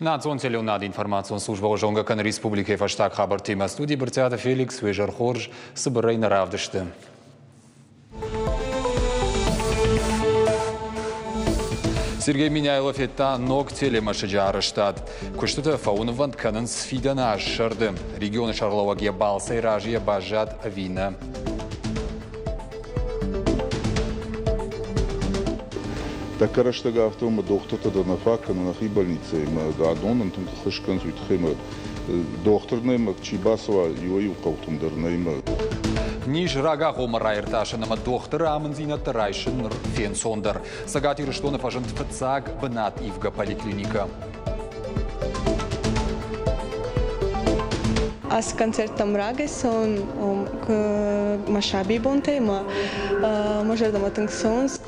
Национ телеуынынады информацион службӕ зонгӕ кӕны республикӕйы фӕстаг хабӕрттимӕ. Студийы Брытъиаты Феликс, уе зӕр хорз, цыбырӕй нӕ равдысты. Сергей Меняйло федта ног телемӕсыджы арӕзтад. Куыстытӕ фӕуынвӕнд кӕнынц фидӕны аз сӕрды. Регионы сӕргълӕууӕг йӕ балцӕй разыйӕ баззад ӕви нӕ. Тӕккӕ рӕстӕг афтӕ ӕмӕ дохтыртӕ дӕр нӕ фаг кӕны нӕхи больницӕйы ӕмӕ адон нын тынг ӕххуыс кӕнынц, уый тыххӕй ӕмӕ дохтыр нӕм чи бацӕуа, иуӕй-иу хъӕутӕм дӕр нӕй ӕмӕ. Низ рагагъоммӕ раиртасын ӕмӕ дохтыры амынддзинӕдтӕ райсын ныр фенцондӕр. Цӕгат Ирыстоны фӕзынд фыццаг бынат ивгӕ поликлиникӕ. Ацы концерттӕм рагӕй цӕуын мӕ сабибонтӕй мӕ мӕ зӕрдӕмӕ тынг цӕуынц.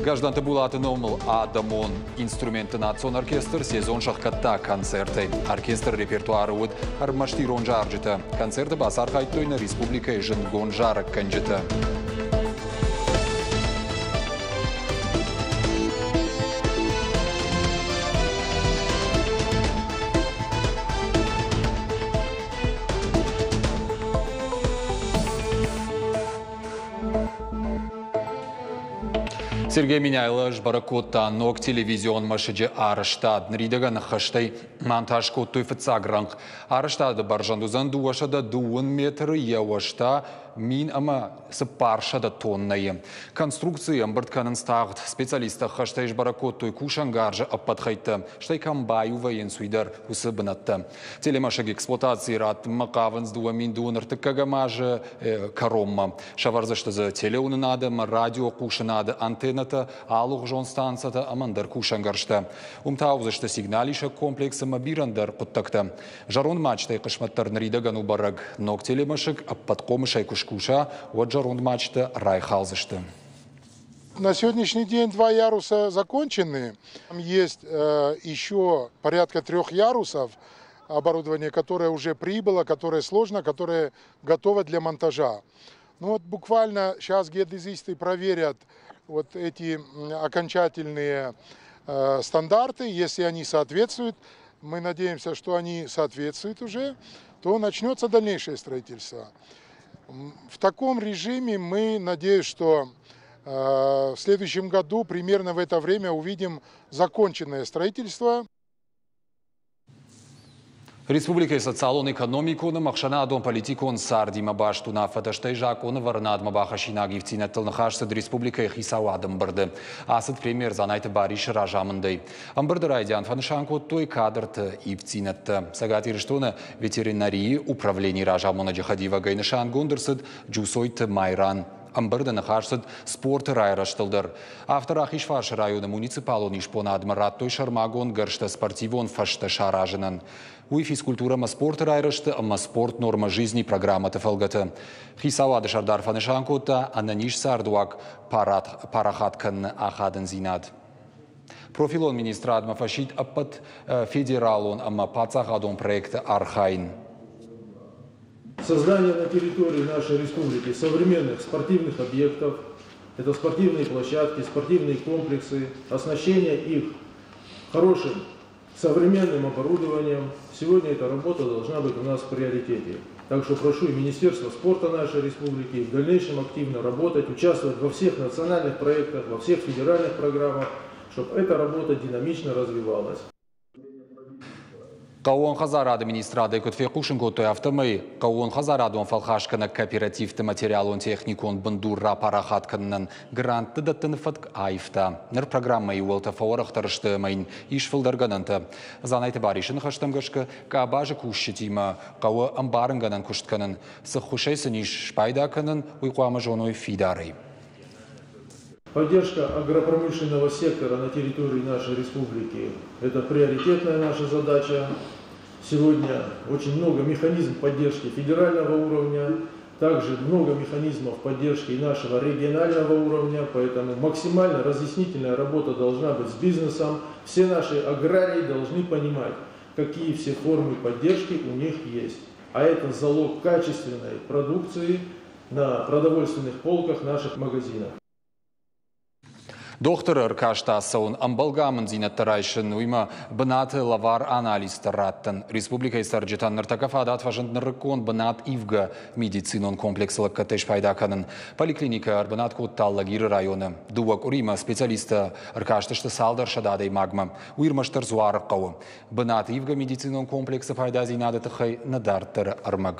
Гӕздӕнты Булаты номыл адӕмон инструментты национ оркестр сезон сӕхгӕдта концертӕй. Оркестры репертуары уыд ӕрмӕст ирон зарджытӕ. Концерты бацархайдтой нӕ республикӕйы зындгонд зарӕггӕнджытӕ. Сергей Меняйло сбӕрӕг кодта ног телевизион мӕсыджы арӕзтад. Ныридӕгӕн ӕххӕстӕй монтаж кодтой фыццаг рӕнхъ. Арӕзтады бӕрзӕнд уыдзӕн 202 метры, йӕ уӕз та 1400 тоннӕйы. Конструкцийы ӕмбырд кӕнынц тагъд. Специалисттӕ ӕххӕстӕй сбӕрӕг кодтой кусӕнгарзы ӕппӕт хӕйттӕ, стӕй кӕм баиу вӕййынц, уый дӕр уыцы бынӕттӕ. Телемӕсыг эксплуатацийы раттынмӕ хъавынц 2003 азы кӕронмӕ. Сӕвӕрдзысты дзы телеуынынады ӕмӕ радиохъусынады антеннӕтӕ, алыгъуызон станцӕтӕ ӕмӕ ӕндӕр кусӕнгӕрзтӕ. Уым та уыдзысты сигналисӕг комплекс ӕмӕ бирӕ ӕндӕр хъуыддӕгтӕ. Зӕронд мачтӕй хъысмӕт дӕр ныридӕгӕн у бӕрӕг. Ног телемӕсыг ӕппӕтхъомысӕй куы скуса, уӕд зӕронд мачтӕ райхалдзысты. На сегодняшний день два яруса закончены. Есть еще порядка трех ярусов оборудования, которое уже прибыло, которое сложно, которое готово для монтажа. Ну вот буквально сейчас геодезисты проверят вот эти окончательные стандарты. Если они соответствуют, мы надеемся, что они соответствуют уже, то начнется дальнейшее строительство. В таком режиме мы, надеюсь, что в следующем году примерно в это время увидим законченное строительство. Республикӕйы социалон-экономикон ӕмӕ ӕхсӕнадон политикон цардимӕ баст уынаффӕтӕ, стӕй закъонӕвӕрынадмӕ бахӕссинаг ивддзинӕдтыл ныхас цыд республикӕйы хицауады ӕмбырды. Ацыд премьер Дзанайты Барисы разамындӕй. Ӕмбырды райдиан фӕнысан кодтой кадрты ивддзинӕдтӕ. Цӕгат Ирыстоны ветеринарийы управленийы разамонӕджы хӕдивӕгӕй нысангонд ӕрцыд Джусойты Майран. Ӕмбырды ныхас цыд спорты райрӕзтыл дӕр. Афтӕ Рахизфарсы районы муниципалон исбонадмӕ радтой сӕрмагонд гӕрзтӕ спортивон фӕзтӕ саразынӕн. Уый физкультурӕ ӕмӕ спорты райрӕзты ӕмӕ спорт норма жизни программӕты фӕлгӕты. Хицауады сӕрдар фӕнысан кодта ӕнӕниз цардуаг парахат кӕныны ахадындзинад. Профилон министрадмӕ фӕсидт ӕппӕт федералон ӕмӕ паддзахадон проекты архайын. Создание на территории нашей республики современных спортивных объектов, это спортивные площадки, спортивные комплексы, оснащение их хорошим современным оборудованием. Сегодня эта работа должна быть у нас в приоритете. Так что прошу и Министерство спорта нашей республики в дальнейшем активно работать, участвовать во всех национальных проектах, во всех федеральных программах, чтобы эта работа динамично развивалась. Хъӕууон хӕдзарады министрадӕй куыд фехъусын кодтой, афтӕмӕй хъӕууонхӕдзарадон фӕлхасгӕнӕг кооперативты материалон-техникон бындур рапарахат кӕнынӕн грантты дӕттыны фӕтк аивта. Ныр программӕйы уӕлтӕ фӕуӕрӕхдӕр сты ӕмӕ йын ис фылдӕр гӕнӕнтӕ. Дзанайты Барисы ныхӕстӕм гӕсгӕ, къабазы кусджытимӕ хъӕуы ӕмбарынгӕнӕн куыст кӕнын. Цы ххуысӕй сын ис спайда кӕнын, уый хъуамӕ зоной фидарӕй. Поддержка агропромышленного сектора на территории нашей республики – это приоритетная наша задача. Сегодня очень много механизмов поддержки федерального уровня, также много механизмов поддержки и нашего регионального уровня, поэтому максимально разъяснительная работа должна быть с бизнесом. Все наши аграрии должны понимать, какие все формы поддержки у них есть. А это залог качественной продукции на продовольственных полках наших магазинов. Дохтыры ӕркаст ацӕуын, ӕмбӕлгӕ амынддзинӕдтӕ райсын, уыимӕ бынаты лӕвар анализтӕ раттын. Республикӕйы цӕрджытӕн ныртӕккӕ фадат фӕзынд нырыккон бынат ивгӕ медицинон комплексы лӕггӕдтӕй спайда кӕнын. Поликлиникӕ ӕрбынат кодта Алагиры районы. Дыууӕ къуыримӕ специалисттӕ ӕркастысты цалдӕр сӕдӕ адӕймагмӕ. Уый ӕрмӕстдӕр Дзуары хъӕуы. Бынат ивгӕ медицинон комплексы пайдадзинады тыххӕй нӕ дарддӕры ӕрмӕг.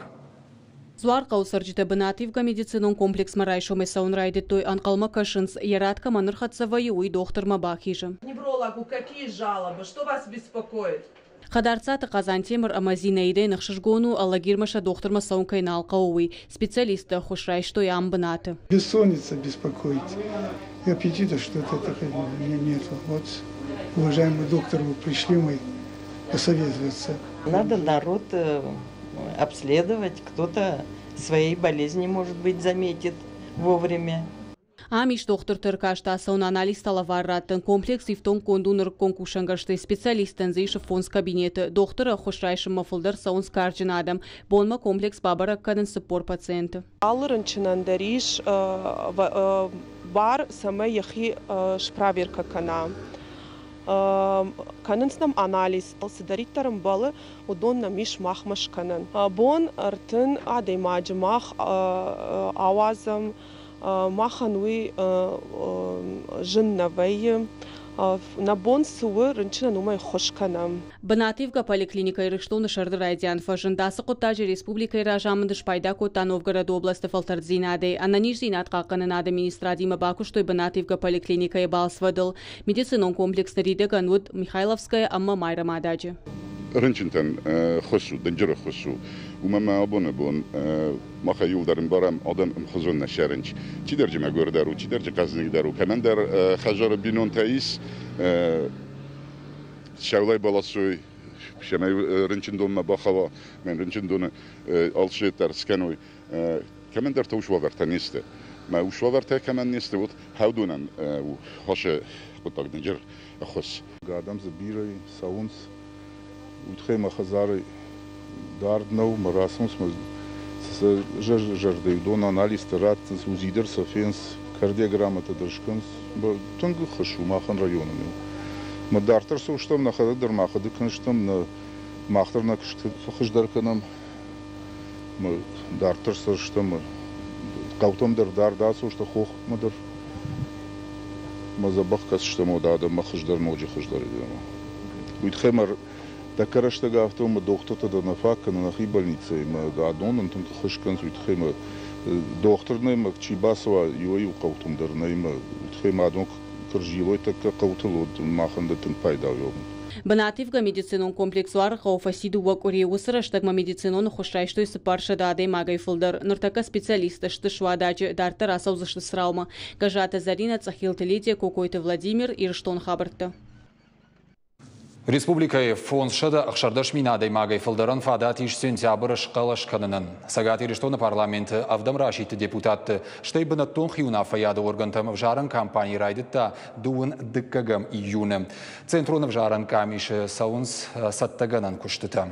Дзуархъӕуы цӕрджытӕ бынативгӕ медицинон комплексмӕ райсомӕй цӕуын райдыдтой, ӕнхъӕлмӕ кӕсынц, йӕ рад кӕмӕн ӕрхӕццӕ вӕййы, уый дохтырмӕ бахизы. Неврологу какие жалобы, что вас беспокоит? Хӕдарцаты Хъазантемыр ӕмӕ Зинаидӕйӕн ӕхсызгон у, Алагирмӕ сӕ дохтырмӕ цӕуын кӕй нал хъӕуы, уый. Специалистты ӕххуыс райстой ам бынаты. Бессонница беспокоит. И аппетита что-то такого у меня нету. Вот, уважаемый доктор, вы пришли мы посоветоваться. Надо народ обследовать, кто-то своей болезни, может быть, заметит вовремя. Ам ис дохтырты ӕркаст ацӕуын, анализтӕ лӕвар раттын. Комплекс ифтонггонд у нырыккон кусӕнгӕрзтӕй. Специалисттӕн дзы ис фондз кабинеты. Дохтыры ӕххуыс райсынмӕ фылдӕр цӕуынц карджын адӕм. Бонмӕ комплекс бабӕрӕг кӕнынц 40 пациенты. Алы рынчынӕн дӕр ис бар, цӕмӕй йӕхи спроверкӕ кӕна. Кӕнынц нӕм анализ, цыдӕриддӕр ӕмбӕлы, уыдон нӕм ис махмӕ скӕнӕн. Бон 30 адӕймаджы мах ауадзӕм, махӕн уый зын нӕ вӕййы. Нӕ бон цы у, рынчынӕн уымӕй ӕххуыс кӕнӕм. Бынативгӕ поликлиникӕ Ирыстоны сӕрды райдиан фӕзынд. Ацы хъуыддаджы республикӕйы разамынд спайда кодта Новгороды областы фӕлтӕрддзинадӕй. Ӕнӕниздзинад хъахъхъӕнынады министрадимӕ бакуыстой бынативгӕ поликлиникӕйы балцвӕдыл. Медицинон комплекс ныридӕгӕн уыд Михайловская ӕмӕ Майрӕмададжы. Рынчынтӕн хос у, дынджыры хос у. Уымӕ ма абоны бон махӕй иуылдӕр ӕмбарӕм, адӕм ӕмхуызон нӕ сӕрынч. Чидӕр джы мӕгуырдӕр у, чидӕр джы хъӕздыгдӕр у, кӕмӕндӕр хӕдзары бинонтӕ ис, сӕулай баласой, цӕмӕй рынчындонмӕ бахауа, мӕн рынчындоны алчидӕр скӕной. Кӕмӕндӕр та уавӕртӕ не сты. Мӕ ус уавӕртӕ кӕмӕн не сты, вот хӕудонӕн у хосы хъуыддаг дынджыр ӕххуыс. Адӕм дзы бирӕ цӕуынц, уый тыххӕй мӕ хӕдзары дард нӕу, мӕ рацӕуынц мӕ зӕрдӕ уыдон анализтӕ раттынц, УЗИ дӕр сӕ фенц, кардиограммӕтӕ дӕр скӕнынц. Тынг ӕххуыс у махӕн районӕн. Мӕ дарддӕр цӕудзыстӕм, нӕхӕдӕг дӕр ма хъуыды кӕндзыстӕм, мах дӕр нӕ куыст фӕхуыздӕр кӕнӕм. Мӕ дарддӕр цӕудзыстӕм, хъӕутӕм дӕр дард ацӕудзыстӕм, хохмӕ дӕр. Мӕ дзӕбӕх кӕсдзыстӕм уӕд адӕммӕ хуыздӕр, ноджы хуыздӕр. Уый тыххӕй мӕ тӕккӕ рӕстӕг афтӕ мӕ дохтыртӕ дӕр нӕ фаг кӕны нӕхи больницӕйы, мӕ адон нын тынг ӕххуыс кӕнынц, уый тыххӕй мӕ дохтыр нӕм чи бацӕуа иуӕй-иу хъӕутӕм дӕр нӕй, мӕ уый тыххӕй мӕ адон куы рзилой тӕккӕ хъӕутыл, уӕд махӕн дӕр тынг пайда у. Бынативгӕ медицинон комплекс Дзуарыхъӕуы фӕци дыууӕ къуырийы. Уыцы рӕстӕгмӕ медицинон ӕххуыс райстой 400 адӕймагӕй фылдӕр. Ныртӕккӕ специалисттӕ сты Суададжы, дарддӕр ацӕудзысты Цраумӕ. Гӕззаты Зӕринӕ, Цъӕхилты Лидия, Кокойты Владимир, Ирыстоны хабӕрттӕ. Республикӕйы 516 мин адӕймагӕй фылдӕрӕн фадат ис сентябры схъӕлӕс кӕнынӕн. Цӕгат Ирыстоны парламенты ӕвдӕм расидты депутатты, стӕй бынӕттон хиуынаффӕйады органтӕм ӕвзарӕн кампани райдыдта дыууын дыккӕгӕм июны. Центрон ӕвзарӕн къамисы цӕуынц цӕттӕгӕнӕн куыстытӕ.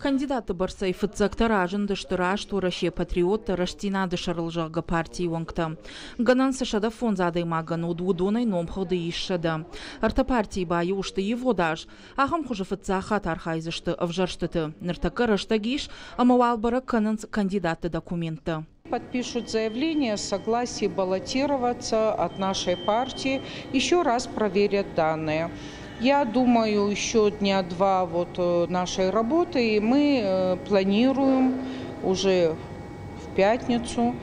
Кандидатты бӕрцӕй фыццӕгтӕ разындысты Раст Уӕрӕсе, Патриоттӕ, Рӕстдзинады сӕрыл зӕгъгӕ партийы уӕнгтӕ. Гӕнӕн цы 105 адӕймагӕн уыд, уыдонӕй номхыгъды ис 100. Ӕртӕ партийы баиу сты ивгъуыд аз, ахӕм хуызы фыццаг хатт архайдзысты ӕвзӕрстыты. Ныртӕккӕ рӕстӕг ис, ӕмӕ уал бӕрӕг кӕнынц кандидатты документтӕ. Подпишут заявление о согласии баллотироваться от нашей партии, еще раз проверят данные. Я думаю, еще дня два вот нашей работы, и мы планируем уже в пятницу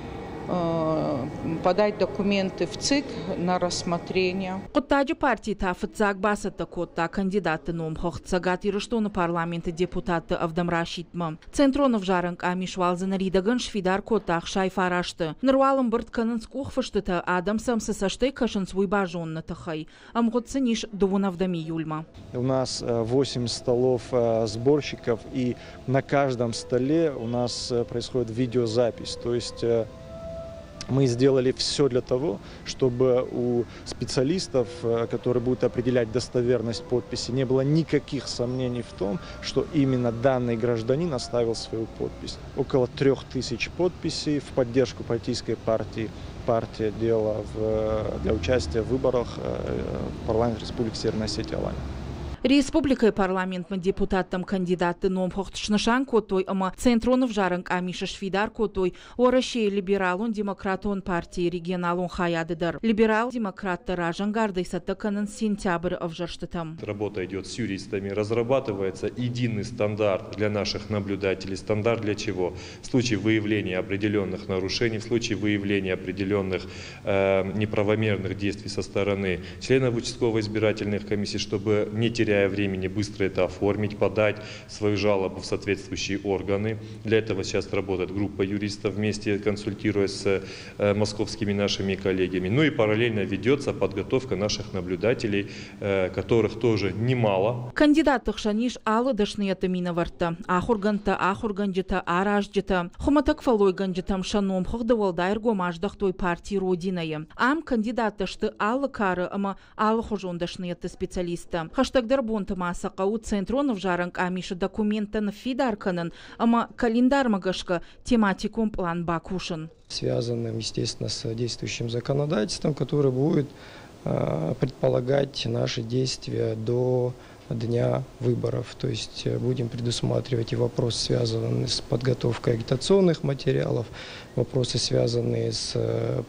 подать документы в ЦИК на рассмотрение. Хъуыддаджы парти та фыццаг бацӕттӕ кодта кандидатты номхыгъд Цӕгат Ирыстоны парламенты депутатты ӕвдӕм расидтмӕ. Центрон ӕвзарӕн къамис уал дзы ныридӕгӕн сфидар кодта 69-ы. Ныр уал ӕмбырд кӕнынц къухфыстытӕ, адӕм сӕм цы цӕстӕй кӕсынц, уый базоныны тыххӕй. Ӕмгъуыд сын ис 27 июльмӕ. У нас 8 столов сборщиков, и на каждом столе у нас происходит видеозапись. То есть Мы сделали все для того, чтобы у специалистов, которые будут определять достоверность подписи, не было никаких сомнений в том, что именно данный гражданин оставил свою подпись. Около 3000 подписей в поддержку политической партии «Партия дела» для участия в выборах в парламент Республики Северная Осетия Алания. Республикӕйы парламентмӕ депутаттӕм кандидатты номхыгъд снысан кодтой ӕмӕ Центрон ӕвзарӕн къамисы сфидар кодтой Уӕрӕсейы Либералон-демократон партийы регионалон хайады дӕр. Либерал-демократтӕ разӕнгардӕй цӕттӕ кӕнынц сентябры ӕвзӕрстытӕм. Работа идет с юристами, разрабатывается единый стандарт для наших наблюдателей. Стандарт для чего? В случае выявления определенных нарушений, в случае выявления определенных неправомерных действий со стороны членов участковой избирательных комиссий, чтобы, не теряя времени, быстро это оформить, подать свою жалобу в соответствующие органы. Для этого сейчас работает группа юристов вместе, консультируясь с московскими нашими коллегами. Ну и параллельно ведется подготовка наших наблюдателей, которых тоже немало. Кандидатты хсӕн ис алы дӕсныйӕдты минӕвӕрттӕ, ахуыргӕндтӕ, ахуыргӕнджытӕ, аразджытӕ, хуымӕтӕг фӕллойгӕнджытӕм сӕ номхыгъды уӕлдай ӕргом аздӕхтой парти Родина-йы. Ам кандидаттӕ сты алы кары ӕмӕ алыхуызон дӕсныйӕдты специалисттӕ. Хӕстӕгдӕр бонты ма сӕ хъӕуы Центрон ӕвзарӕн къамисы документтӕ ныффидар кӕнын ӕмӕ календармӕ гӕсгӕ тематикон пълан бакусын. Связанным, естественно, с действующим законодательством, которое будет предполагать наши действия до дня выборов. То есть будем предусматривать и вопрос, связанный с подготовкой агитационных материалов, вопросы, связанные с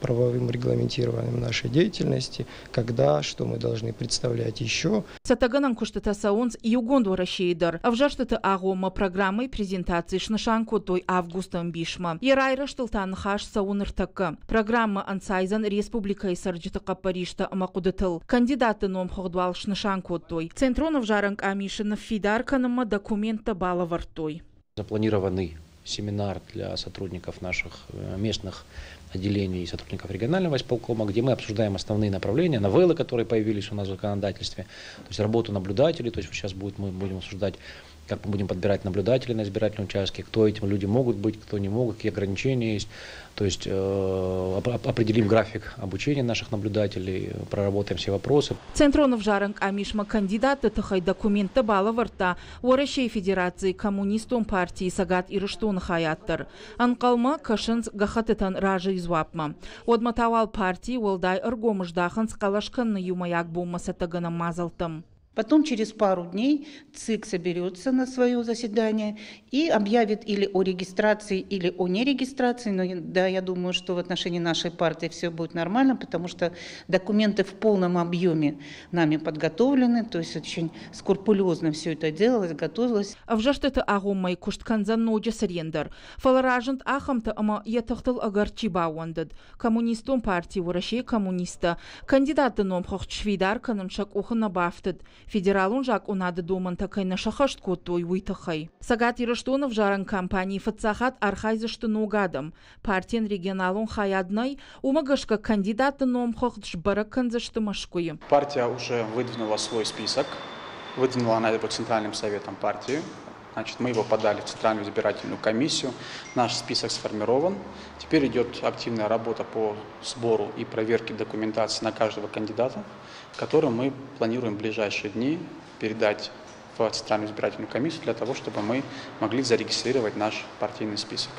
правовым регламентированием нашей деятельности, когда, что мы должны представлять еще. Цӕттӕгӕнӕн куыстытӕ цӕуынц Иугонд Уӕрӕсейы дӕр. Ӕвзӕрстыты агъоммӕ программӕйы презентаци снысан кодтой августы ӕмбисмӕ. Йӕ райрӕзтыл та ныхас цӕуы ныртӕккӕ. Программӕ ӕнцайдзӕн республикӕйы цӕрджыты хъӕппӕристӕ ӕмӕ хъуыдытыл. Кандидатты номхыгъд уал снысан кодтой. Центрон ӕвзарӕн къамисы ныффидар кӕнынмӕ документтӕ балӕвӕрдтой. Запланированный семинар для сотрудников наших местных отделений и сотрудников регионального исполкома, где мы обсуждаем основные направления, новеллы, которые появились у нас в законодательстве, то есть работу наблюдателей, то есть сейчас будет, мы будем обсуждать, как мы будем подбирать наблюдателей на избирательном участке, кто этим люди могут быть, кто не могут, какие ограничения есть. То есть определим график обучения наших наблюдателей, проработаем все вопросы. Центрон ӕвзарӕн къамисмӕ кандидатты тыххӕй документтӕ балӕвӕрдта Уӕрӕсейы Федерацийы Коммунистон партийы Цӕгат Ирыстоны хайад дӕр. Ӕнхъӕлмӕ кӕсынц гӕххӕттытӕн разыйы дзуаппмӕ. Уӕдмӕ та уал партийы уӕлдай ӕргом здахынц хъӕлӕс кӕныны иумӕйаг бонмӕ цӕттӕгӕнӕн мадзӕлттӕм. Потом через пару дней ЦИК соберется на свое заседание и объявит или о регистрации, или о нерегистрации. Но да, я думаю, что в отношении нашей партии все будет нормально, потому что документы в полном объеме нами подготовлены, то есть очень скрупулезно все это делалось, готовилось. Ӕвзӕрстыты агъоммӕ куыст кӕндзӕн ноджы цырендӕр. Фӕлӕ разынд ахӕмтӕ ӕмӕ йӕ тыхтыл ӕгӕр чи баууӕндыд. Коммунистон парти Уӕрӕсейы коммунисттӕ кандидатты номхыгъд сфидар кӕнын сӕ къухы нӕ бафтыд. Федералон закъонады домӕнтӕ кӕй нӕ сӕххӕст кодтой, уый тыххӕй. Цӕгат Ирыстоны ӕвзарӕн кампанийы фыццаг хатт архайдзысты ног адӕм. Партийӕн регионалон хайад нӕй, уымӕ гӕсгӕ кандидатты номхыгъд сбӕрӕг кӕндзысты Мӕскуыйы. Партия уже выдвинула свой список. Выдвинула она его Центральным советом партии. Значит, мы его подали в Центральную избирательную комиссию. Наш список сформирован. Теперь идет активная работа по сбору и проверке документации на каждого кандидата, который мы планируем в ближайшие дни передать в Центральную избирательную комиссию для того, чтобы мы могли зарегистрировать наш партийный список.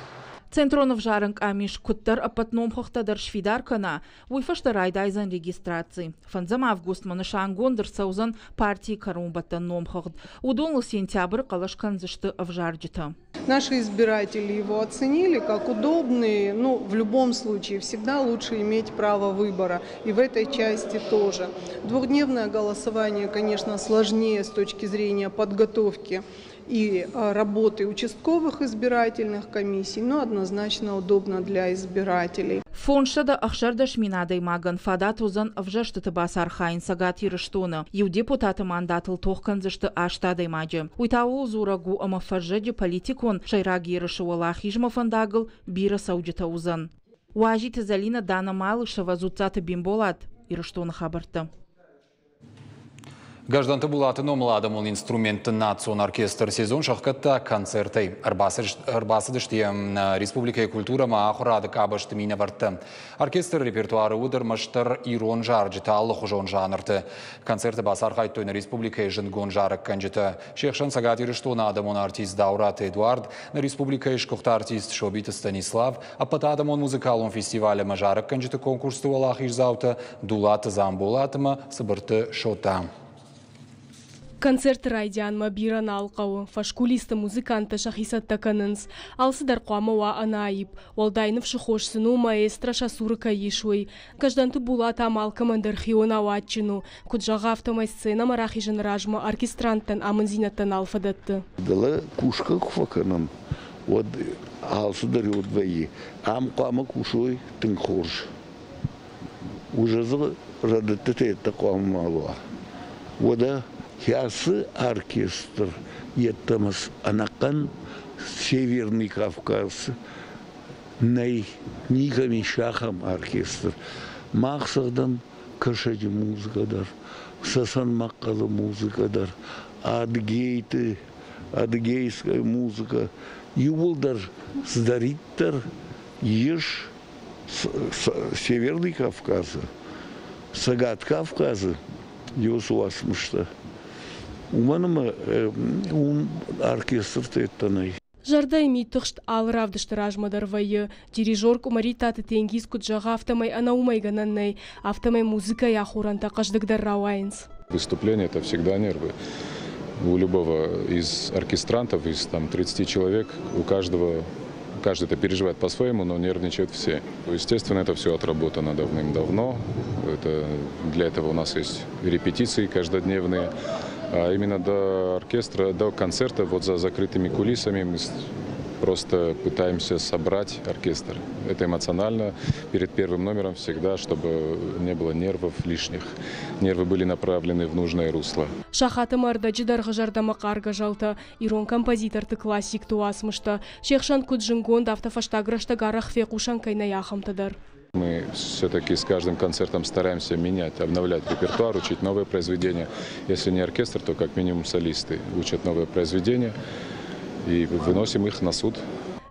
Центрон ӕвзарӕн къамис куыддӕр ӕппӕт номхыгъдтӕ дӕр сфидар кӕна, уый фӕстӕ райдайдзӕн регистраци. Фӕндзӕм августмӕ нысангонд ӕрцӕудзӕн партийы кӕронбӕттӕн номхыгъд. Уыдоныл сентябры хъӕлӕс кӕндзысты ӕвзарджытӕ. Наши избиратели его оценили как удобный. Ну, в любом случае, всегда лучше иметь право выбора. И в этой части тоже. Двухдневное голосование, конечно, сложнее с точки зрения подготовки и работы участковых избирательных комиссий, но однозначно удобно для избирателей. 516 000 адӕймагӕн фадат уыдзӕн ӕвзӕрстыты бацархайын Цӕгат Ирыстоны. Иу депутаты мандатыл тох кӕндзысты аст адӕймаджы. Уый та ууыл дзурӕг у, ӕмӕ фӕззӕджы политикон сӕйраг ерысы уӕлахизмӕ фӕндагыл бирӕ цӕуджытӕ уыдзӕн. Уазиты Зӕлинӕ, Дана Малышева, Дзуццаты Бимболат, Ирыстоны хабӕрттӕ. Гӕздӕнты Булаты номыл адӕмон инструментты национ оркестр сезон сӕхгӕдта концертӕй. Ӕрбацыдысты йӕм республикӕйы культурӕ ӕмӕ ахуырады къабӕзты минӕвӕрттӕ. Оркестры репертуары уыд ӕрмӕстдӕр ирон зарджытӕ алыхуызон жанрты. Концерты бацархайдтой нӕ республикӕйы зындгонд зарӕггӕнджытӕ. Се хсӕн Цӕгат Ирыстоны адӕмон артист Даураты Эдуард, нӕ республикӕйы сгуыхт артист Собиты Станислав, ӕппӕтадӕмон музыкалон фестиваль ӕмӕ зарӕггӕнджыты конкурсты уӕлахиздзаутӕ Дулаты Дзамболат ӕмӕ Цыбырты Шота. Концерты райдианмӕ бирӕ нал хъӕуы. Фӕскулисты музыканттӕ сӕхи цӕттӕ кӕнынц. Алцыдӕр хъуамӕ уа ӕнӕаипп. Уӕлдай ныфсы хос сын у, маэстро сӕ цуры кӕй ис, уый. Гӕздӕнты Булат ам алкӕмӕн дӕр хионау адджын у. Куыд зӕгъы, афтӕмӕй сценӕмӕ рахизыны размӕ оркестранттӕн амындзинӕдтӕ нал фӕдӕтты. Дӕлӕ кусгӕ куы фӕкӕнӕм, уӕд алцыдӕр уӕд вӕййы. Ам хъуамӕ кусой тынг хорз. Уже дзы рӕдыдтытӕ йедтӕ хъуамӕ ма уа. Уӕдӕ кӕцы оркестр йеддӕмӕ ӕнӕхъӕн Северный Кавказ нӕй, никӕм ис ахӕм оркестр. Мах цӕгъдӕм кӕсӕджы музыкӕ дӕр, цӕцӕн-мӕхъхъӕлы музыкӕ дӕр, адыгейты, адыгейская музыка, иууылдӕр цыдӕриддӕр ис Северный Кавказы, Цӕгат Кавказы уыцы уацмыстӕ. Уымӕн ӕмӕ уым оркестртӕ йедтӕ нӕй. Зӕрдӕйы мидтыхст алы равдысты размӕ дӕр вӕййы. Дирижер Къуымӕриттаты Тенгиз куыд зӕгъы, афтӕмӕй ӕнӕ уымӕй гӕнӕн нӕй, афтӕмӕй музыкӕйы ахорӕнтӕ хъӕздыгдӕр рауайынц. Выступление – это всегда нервы. У любого из оркестрантов, из там, 30 человек, у каждого каждый это переживает по-своему, но нервничают все. Естественно, это все отработано давным-давно. Это, для этого у нас есть репетиции каждодневные. А именно до оркестра, до концерта, вот за закрытыми кулисами мы просто пытаемся собрать оркестр. Это эмоционально перед первым номером всегда, чтобы не было нервов лишних. Нервы были направлены в нужное русло. Сахат ӕмӕ ӕрдӕджы дӕргъы зӕрдӕмӕхъаргӕ зӕлтӕ, ирон композиторты классикты уацмыстӕ, се хсӕн куыд зынгонд, афтӕ фӕстаг рӕстӕг арӕх фехъусӕн кӕй нӕй, ахӕмтӕ дӕр. Мы все-таки с каждым концертом стараемся менять, обновлять репертуар, учить новые произведения. Если не оркестр, то как минимум солисты учат новые произведения и выносим их на суд.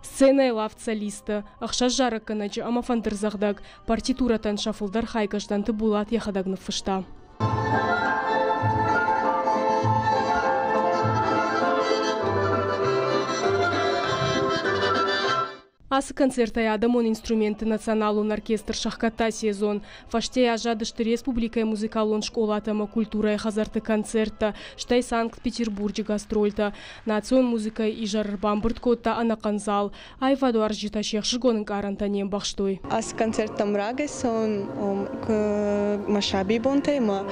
Сценӕйыл авд солисты, ӕхсӕз зарӕггӕнӕджы ӕмӕ фӕндырдзӕгъдӕг, партитурӕтӕн сӕ фылдӕр хай Гӕздӕнты Булат йӕхӕдӕг ныффыста. Ацы концертӕй адӕмон инструментты националон оркестр сӕхгӕдта сезон. Фӕстейӕ аззадысты республикӕйы музыкалон скъолатӕ ӕмӕ культурӕйы хӕдзӕртты концерттӕ, стӕй Санкт-Петербурджы гастрольтӕ. Национ музыкӕйы изӕр ӕрбамбырд кодта ӕнӕхъӕн зал. Аивадуарзджытӕ се хсызгон ӕнкъарӕнтӕ не мбӕхстой. Ацы концерттӕм рагӕй цӕуын мӕ сабибонтӕй мӕ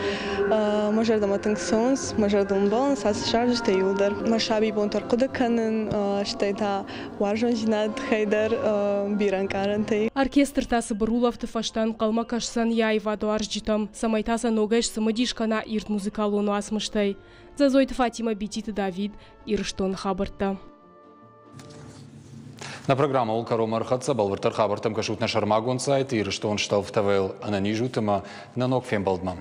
мӕ зӕрдӕмӕ тынг цӕуынц, мӕ зӕрдыл ӕмбӕлынц ацы зарджытӕ иууылдӕр. Мӕ сабибонтӕ ӕрхъуыды кӕнын, стӕй та уарзондзинад тыххӕй дӕр бирӕ ӕнкъарӕнтӕй. Оркестр та цыбыр улӕфты фӕстӕ ӕнхъӕлмӕ кӕсдзӕн йӕ аивадуарзджытӕм, цӕмӕй та сӕ ногӕй сцымыдис кӕна ирд музыкалон уацмыстӕй. Дзӕдзойты Фатимӕ, Бититы Давид, Ирыстоны хабӕрттӕ. Нӕ программӕ кӕронмӕ ӕрхӕццӕ. Бӕлвырддӕр хабӕрттӕм кӕсут нӕ сӕрмагонд сайт Ирыстон Стӕлф ТВ-йыл. Ӕнӕниз ут ӕмӕ нӕ ног фембӕлдмӕ.